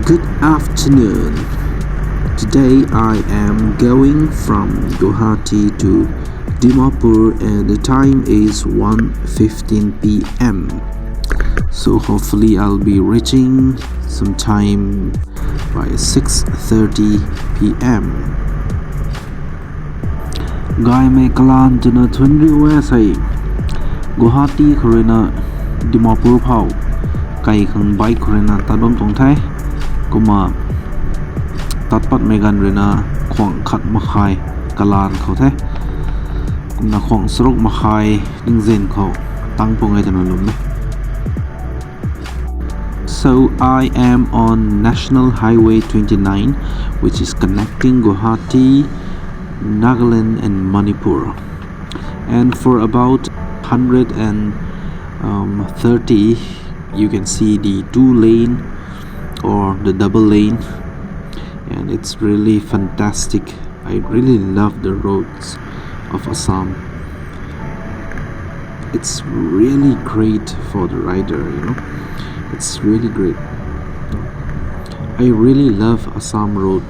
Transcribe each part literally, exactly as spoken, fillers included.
Good afternoon. Today I am going from Guwahati to Dimapur and the time is one fifteen p m. So hopefully I'll be reaching sometime by six thirty p m. Gaymei kalan twna thunc riu e sei. Guwahati khou ruina Dimapur phou kai khang bike khou ruina tat bam tuang the. Kumna tat patmei ganv ruina khwang khat makhai kalan khou the. Kumna khwang charuk makhai ningzin khou tang pung e twna lwm e. So I am on National Highway twenty-nine, which is connecting Guwahati, Nagaland and Manipur. And for about hundred and thirty, you can see the two lane or the double lane, and it's really fantastic. I really love the roads of Assam. It's really great for the rider, you know. It's really great. I really love Assam road.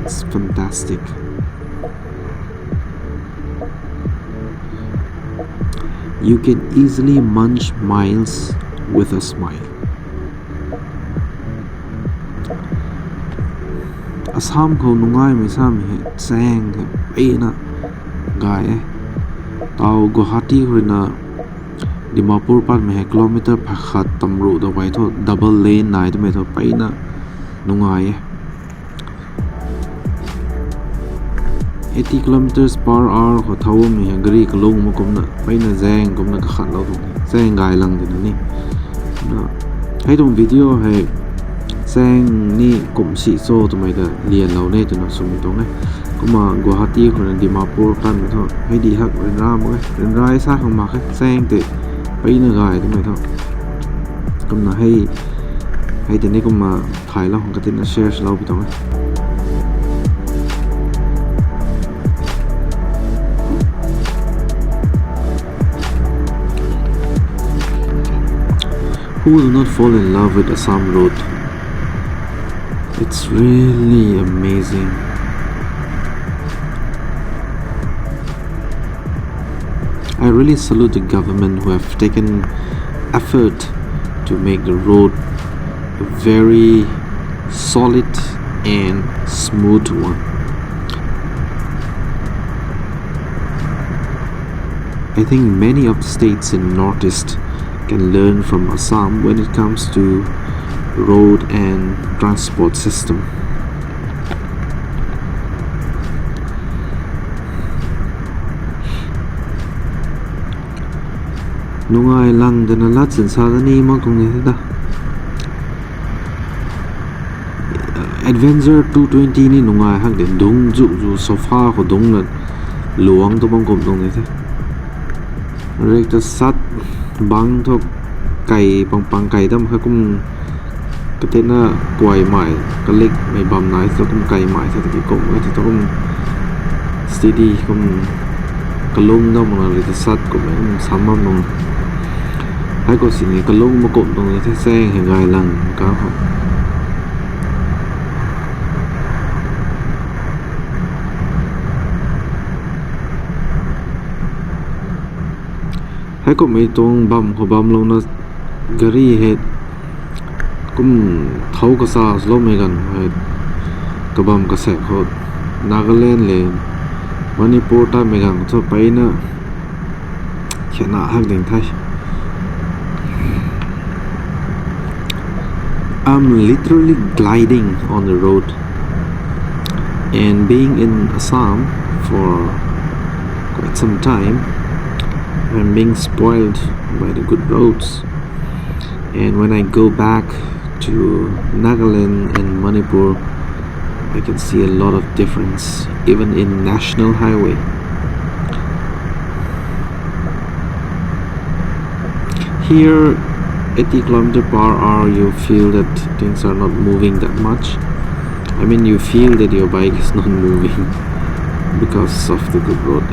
It's fantastic. You can easily munch miles with a smile. Assam khou nungaimei samei hei chaeng hei peyna gay e. Tau Guwahati khou ruina Dimapur patmei hei kilometer phay khat tamruh da gay thu double lane nai twmei thu peyna nungai e. Eighty kilometers per hour khou thau bammei hei gari kalung ma kumna peyna zaeng kumna kakhatlou tuang e. Zaeng gay lang tina ni. Na, hei tuang video hei zaeng ni kum si cho twmei ta lianlou ne twna swmei tuang e. Kumna Guwahati khou ruina Dimapur tanmei thu hei di hak ryanra mak e. Ryanra sa khang mak e. Zaeng tei peyna gay twmei thu. Kumna hei, hei tei ni kumna thaylou khang katina share swlou pi tuang e. Who will not fall in love with Assam road? It's really amazing. I really salute the government who have taken effort to make the road a very solid and smooth one. I think many of the states in Northeast can learn from Assam when it comes to road and transport system. Nungai lang dana lat sin sa da ni mak tuang ni the ta. Adventure two twenty ni nungai hak de, dung zu zu sofa khou dung la luang tu bam kum tuang ni the. Rek ta sat bang thu kai pang pang kai dam kha kum katina kuaymei, kalikmei bam nai thu kum kaimei thu tiki kum e thu kum steady kum kalung dam na rek ta sat kum e kum sam bam nung. Hei khou sini kalung ma kum tuang ni the, chaeng hei gay lang ka khou. Hei kummei tuang bam khou bamlouna gari hei kum thau kasa swloumei ganv hei kabam kasaek khou Nagaland le Manipur tatmei ganv khou thu peyna khyana hak ding the. I'm literally gliding on the road, and being in Assam for quite some time, I'm being spoiled by the good roads. And when I go back to Nagaland and Manipur, I can see a lot of difference, even in national highway. Here, eighty kilometer per hour, you feel that things are not moving that much. I mean, you feel that your bike is not moving because of the good road.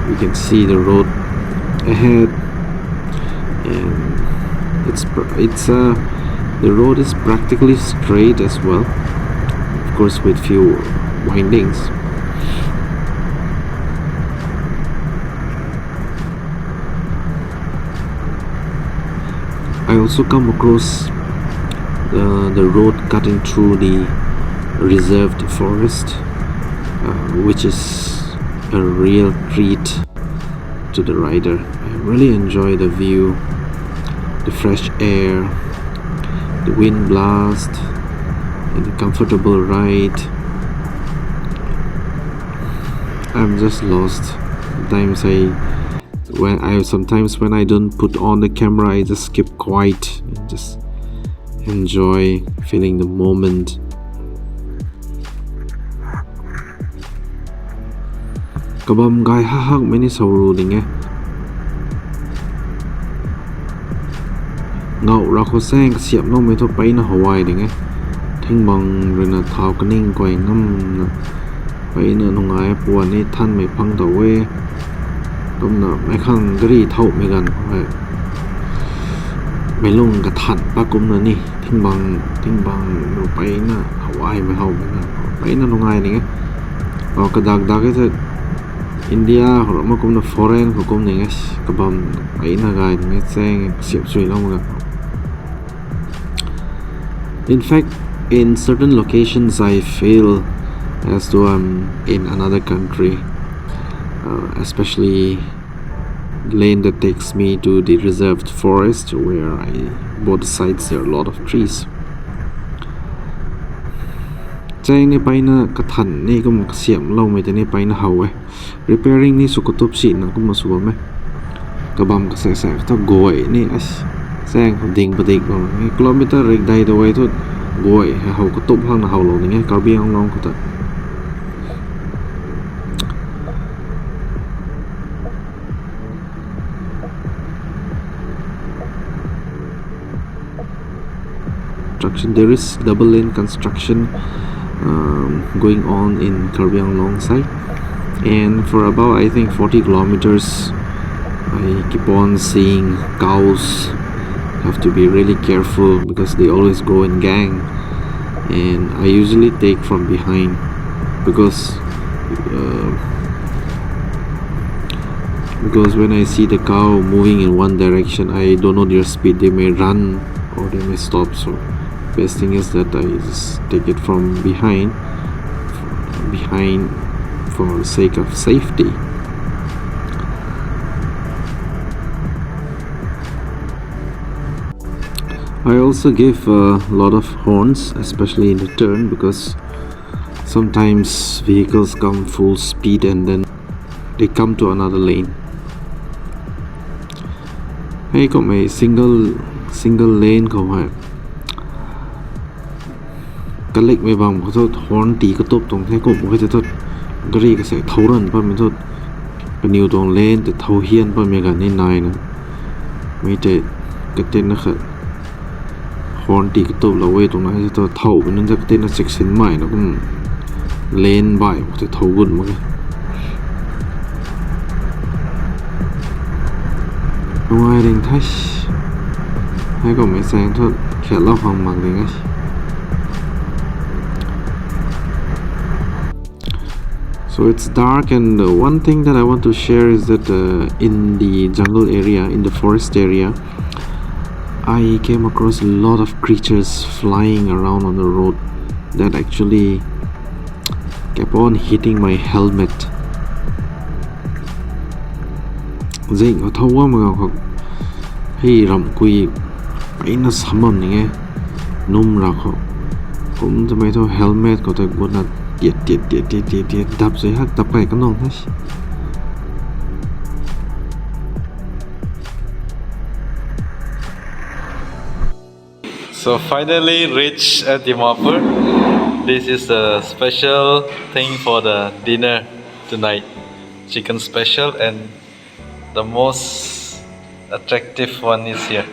You can see the road ahead, and it's pr- it's a The road is practically straight as well, of course, with few windings. I also come across uh, the road cutting through the reserved forest, uh, which is a real treat to the rider. I really enjoy the view, the fresh air, the wind blast, and the comfortable ride. I'm just lost. Sometimes I, when I, sometimes when I don't put on the camera, I just keep quiet and just enjoy feeling the moment. Kabam gay hahakmei ni sa ru ding e. Ngau ra khou sang kasiamhloumei thu peyna how ai ding e. Thingbang ruina thau kaning kuay ngamna peyna nungai puan ni thanmei phang ta e. Kumna meic khang gari thowmei ganv khou hei meic lung kathan pat kumna ni thingbang, thingbang ru peyna how aimei howmei ganv khou peyna nungai ding e. Kadak dak e the India khou ramh kumna foreign khou kum ding e, kabam peyna gay ding e, chaeng kasiamh suiloumei ganv khou. In fact, in certain locations, I feel as though I'm in another country, uh, especially the lane that takes me to the reserved forest, where I, both sides there are a lot of trees. Chaeng ni peyna kathan ni kum kasiamhloumei tei ni peyna how e. Repairing ni sw katup sina kumna sw bam e. Kabam kasaeksaek ta guay ni, chaeng khou ding padik bam e. Kilometer rik dei ta e thu guay hei how katup hangna howlou ding e Karbi Anglong khou ta. Construction. There is double lane construction, um, going on in Karbi Anglong side, and for about, I think, forty kilometers, I keep on seeing cows. Have to be really careful because they always go in gang, and I usually take from behind because uh, because when I see the cow moving in one direction, I don't know their speed. They may run or they may stop. So best thing is that I just take it from behind, behind for the sake of safety. I also give a lot of horns, especially in the turn, because sometimes vehicles come full speed and then they come to another lane. Hei kumhmei single, single lane khou hei kalikmei bam khou thu horn tii katup tuang the, kum khou thu gari kasek thou ran patmei thu kaniw tuang lane tei thou hian patmei ganv ni naina mei tei katinna khat horn tii katuplou e tuang na, hei thu thowmei nunc ta katinna chiksinmei na kum lane baih khou tei thou gut mak e. Nungai ring the. Hei kumhmei chaeng thu khiatlou khang mak ding e. So it's dark, and uh, one thing that I want to share is that uh, in the jungle area, in the forest area, I came across a lot of creatures flying around on the road that actually kept on hitting my helmet. Zing khou thou guangmei ganv khou hei ramhkui peyna sam bam ning e, num ra khou. Kum twmei thu helmet khou tei gutna tiat tiat tiat tiat tiat tiat dap zui hak dap kai kanung the. So finally reached at Dimapur. This is the special thing for the dinner tonight. Chicken special and the most attractive one is here.